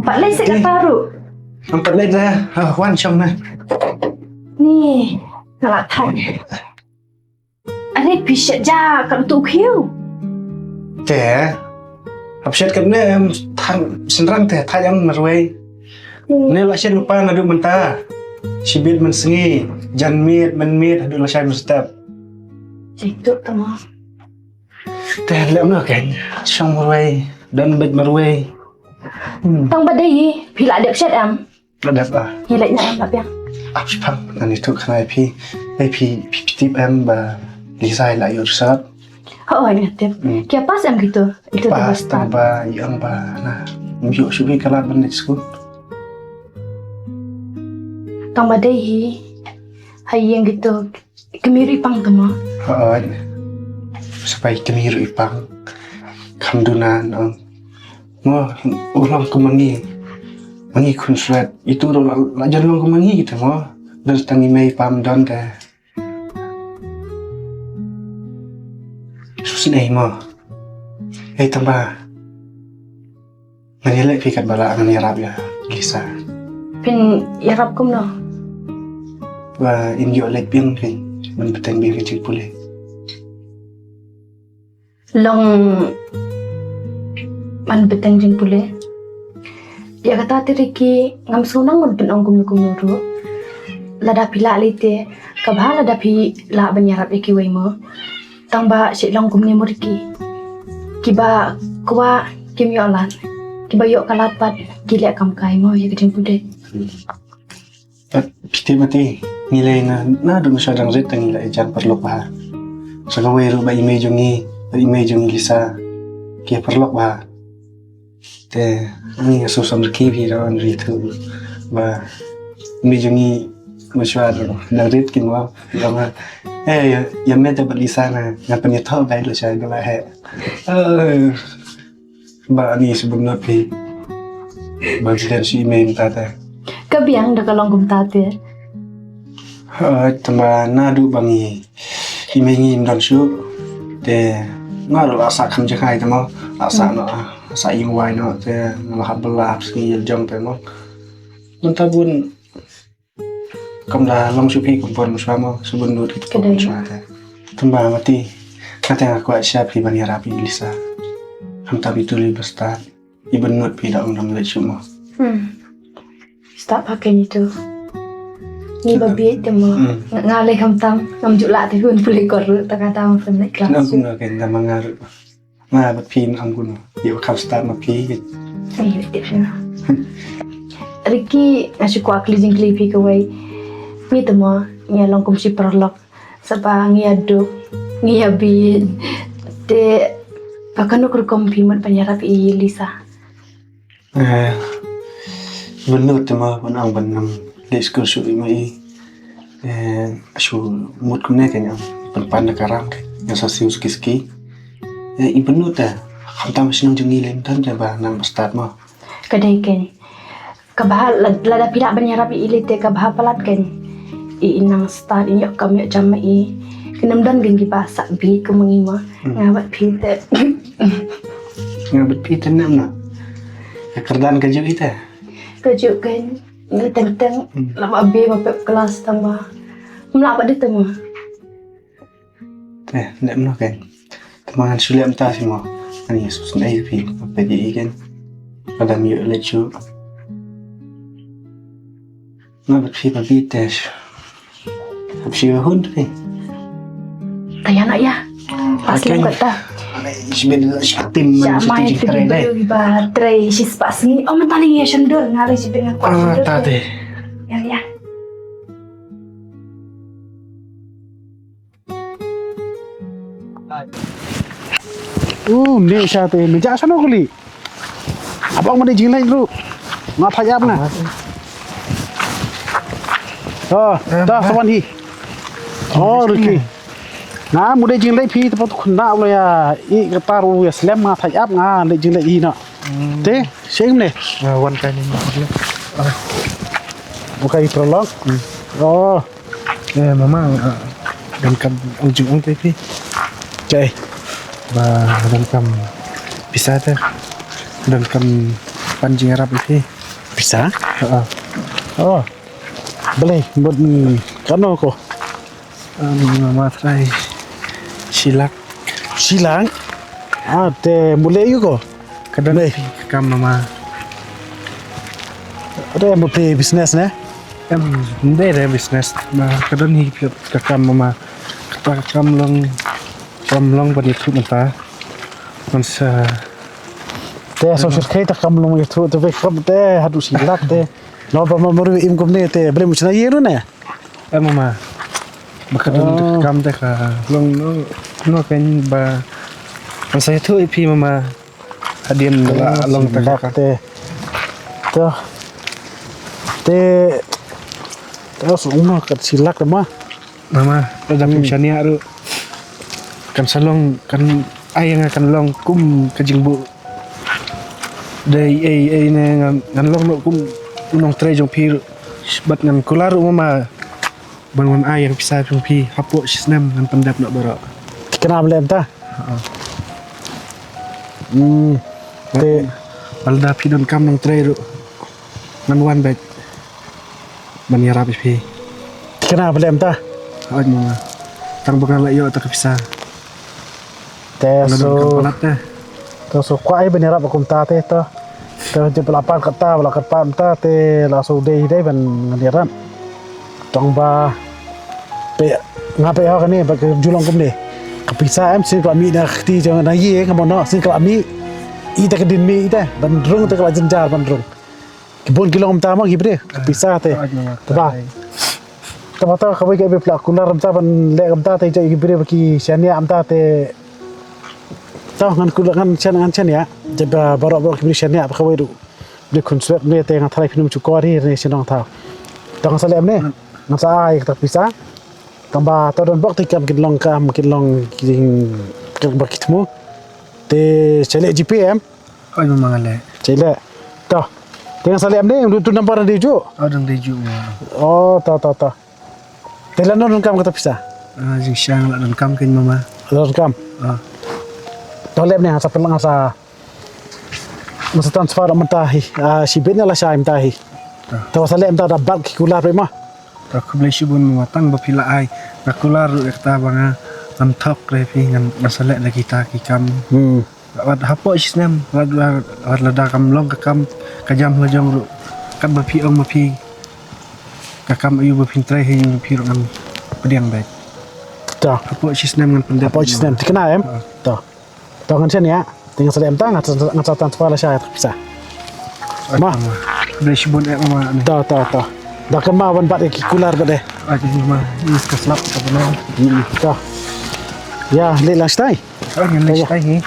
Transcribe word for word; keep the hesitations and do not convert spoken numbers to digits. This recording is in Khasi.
Pat leit sa kata ruh. Ngam pat leit da. Ha, wan shong na. Ni, nga la thait. Are phi shet ja ka tu khiu. Te. Hap shet ka ne em thang senrang te thait em marwei. Ne la shet lupa na du mynta. Shibit mynsngi, janmiet, mynmiet, hadu la shai mynstep. Itu tama. Te lem no ken. Shong marwei, don bit marwei. Hmm. Tang ba dei phi la dep shet em. La dep ah. Hi la nya em la biang. Ap shipang ngan itu khana phi. Ai phi phi phi tip em ba Lisa la yu sat. Ho oi nga tip. Hmm. Kia pas em gitu. Itu tu Pas bas tang tan. Ba yang ba na. Myu shubi kalat ban dek skul. Tang ba dei hi. Hai yang gitu. Kemiri pang tu mo. Hai. Sapai kemiri pang. Kam dunan ang. Mo ulang kemangi. Mangi kun suat. Itu ro la la jan long kemangi gitu mo. Dan tangi mai pam don te. Sus nei mo. Ei tamba. Ngan ïaleh phi katba lah ngan ïarap ïa Lisa. Phin ïarap kumno? Ba in ïoh leit biang phi ban bteng biang ka jingpule. Long ban bteng jingpule. Ïa kata te Ricky ngam sngew nang ban pynong kumno kumno ruh. Lada phi lah lei te ka bha lada phi lah ban ïarap ïa kiwei mo. Tang ba shet long kumne mo Ricky. Kiba kwah kim ïoh lad. Kiba ïoh ka lad pat ki leh kam kai mo ïa ka jingpule. Pat phi tip mati ngi lei na na dun sha dang rit ngi lei jan paralok bha. Sa kawei ruh ba i mei jong ngi, ba i mei jong ngi Lisa. Ki paralok bha. Te ngi nga sngewsam Ricky phi da wan ri tu ba mi jong ngi mynshuwa da dang rit kin wa da ma. Eh ïa ïa me da ba Lisa na nga pynïathoh bai lo sha da la he. Eh, ba ani sibun na phi ba jidan si me mynta te. Ka biang da ka long kumta te. Ha, tamba naduh ba ngi i mei ngim don shuh. Te nga ruh la sah kham jaka ïa te mo, la sah noh, la sah ïing wai noh te nga la hap bylla hap sngi ïa la jong te mo. Mynta bun kam da long shuh phi kum pon shuwa mo, shu bun lut kit kum shuwa te. Tamba mati nga te nga kwah sha phi ban ïarap ïa i Lisa. Kham tam itu li ba stad. I bynnud phi da ong dang leit shuh mo. Hmm. Stad pha kein itu. Ngi ba bieit te mo. Hmm. Nga lei kham tam ngam ju lah te hun pule kor ruh ta ka tam phin leit klas. Nang kumno kein da ma nga ruh. Nga bad phi nang kumno. Ïa kham stad ma phi. Ai beit te phi. Ricky nga shu kwah kylli jingkylli phi kawei. Ngi te mo ngi long kum shi paralok. Saba ngi ïa duk ngi ïa bieit. Te ba kano ka rukom phi mut ban ïarap ïa i Lisa? Eh, bynnud te ma ban ong ban nang leit skul shuh i ma i. Eh, shu mut kumne ka nang pynpan da ka ram ka nang sa siew ski ski. Eh, i bynnud te khamtam shnong jong ngi lem tan te ba nang ba stad ma. Ka dei kein. Ka bha la- lada phi lah ban ïarap ïa i lei te ka bha palat kein. I i nang stad i ïoh kam ïoh jam ma i. Kin ym don kein kiba sah bieit kum ma ngi ma. Hmm. Nga bad phi te. Nga bad phi te nem na. Ka kyrdan ka juh i te. Ka juh kein. Ngi teng teng. Hmm. Lama be ma pep klas tang ba. Mla ba de tang ma. Eh, leh mno kein. Te ma ngan shu leh mynta shi mo. Ngan ïa sngewsynei phi ba phi dei kein. Lada me ïoh leit shuh. Nga bad phi ba bieit te. Hap shu hun te. Te ïa na ïa. Pas lem kata. Shi bin shi tim man shi tim jingtrei dei. Ba trei shi spah sngi. Oh mynta ni ïa shandor nga lei shi bin nga kwah shandor. Ah, ta te. Ïa ïa. U ne sha te me ja sha no kuli. Abang mane jinglek ru. Nga thajap na. Oh, ta sawan hi. Oh, Ricky. Na mude jinglek phi te pat khun na lo ya i kata ru ya slem nga thajap nga le jinglek hi na. Te sing ne. Nga wan kai ni. Okay, prolog. Oh. Eh, mama, ah, donkam ujung ang te phi. Chai. Ba donkam pisa te. Donkam Pan jingïarap ïa phi. Pisa? Ha. Oh. Balei, mut, mm, katno ko? Um, mama trai. Shi lak. Shi lak? Ah, te mut leh aïu ko? Ka don phi ka kam mama. Te mut phi business ne? Em, de de business. Ma ka don hi phi ka kam mama. Kata ka kam long, kam long ban ïathuh mynta. Ngan sa. Te so shirkhei ta kam long ïathuh te phi kam te haduh shi lak te. No ba ma mori im kumne te balei mut shna ïing ruh ne? Em mama. Ba ka don te ka kam te ka long no, no kan ba. Ngan sa ïathuh ïa phi mama. Hadien la long te ka te. Te. Te. Te so umno ka shi lak te ma. Mama, lada phin shaniah ruh. Kan sa long, kan ai ïa nga kan long kum ka jingbuh. Dei ei ei ne ngan, ngan long noh kum u nongtrei jong phi ruh. Bad ngan kular ruh mama. Ban wan ai ïa ka pisa jong phi hapoh shi snem ngan pyndep noh baroh. Thikna balei mynta? Ha. Hmm. Te lada phi donkam nongtrei ruh. Ngan wan beit. Ban ïarap ïa phi. Thikna balei mynta? Hooid mama. Tang ba nga la ïoh ta ka pisa. Te so. Te so kwah ai ban ïarap kumta te to. Te jop la pan kata, la kyrpad mynta te la so dei dei ban ngan ïarap. Tang ba pe nga pe ha kane ba ka ju long kumne. Ka pisa em sien ka la mih na ka kti jong na ïing ka mon no sien ka la mih. Ita ka dien mih ita ban rung te ka la jynjar ban rung. Ki bun ki long mynta ma ki briew ka pisa te. Te ba. Te ba ta kawei ka briew pla kular mynta ban leh mynta te jai ki briew ki shaniah mynta te. Ta ngan kular ngan shan ngan shaniah. Te ba baroh baroh ki briew shaniah ba kawei ruh. Briew khun swet ne te ngan tharai phin ym shukor hi ne shnong ta. Ta ngan sa leh ne ngan sa ai ka pisa. Tang ba ta don bok te kam kin long kam kin long kin kin ba ki thmu. Te sa leh G P M. Oi mama nga leh. Chei leh. To. Te ngan sa leh em ne, tu number dei ju. Oh dang dei ju ma. Oh, to to to. Te la no donkam kata pisa. Ah, jingshisha la donkam kein mama. La donkam. Ah. To leh em ne ngan sa pynlang ngan sa. Ngan sa transfer mynta hi. Ah, shibit ne la shai mynta hi. To. To sa leh mynta da bad ki kular pe ma. To khublei shibun mama tang ba phi la ai. Nga kular ruh ïa kata ba nga ngam thok re phi ngan ngan sa leh da kita ki kam. Hmm. Wat hapoh shi snem, wat, wat, wat lada kam long ka kam, ka jam la jong ruh. Kat ba phi ong ma phi. Ka kam aïu ba phin trei hi phi ruh ngan pdiang beit. To. Hapoh shi snem ngan pyndep. Hapoh shi snem, thikna em? Ha. To. To ngan shaniah, te ngan sa leh em ta, ngan sa, ngan sa transfer la shai pisa. Ma. Khublei shibun eh mama. To, to, to. Da kan ma ban bat ki kular ba deh. Aji mama, is ka slap ka bana. Hmm, to. Ïa, leh lang stai. Oh, ngan leh stai hi.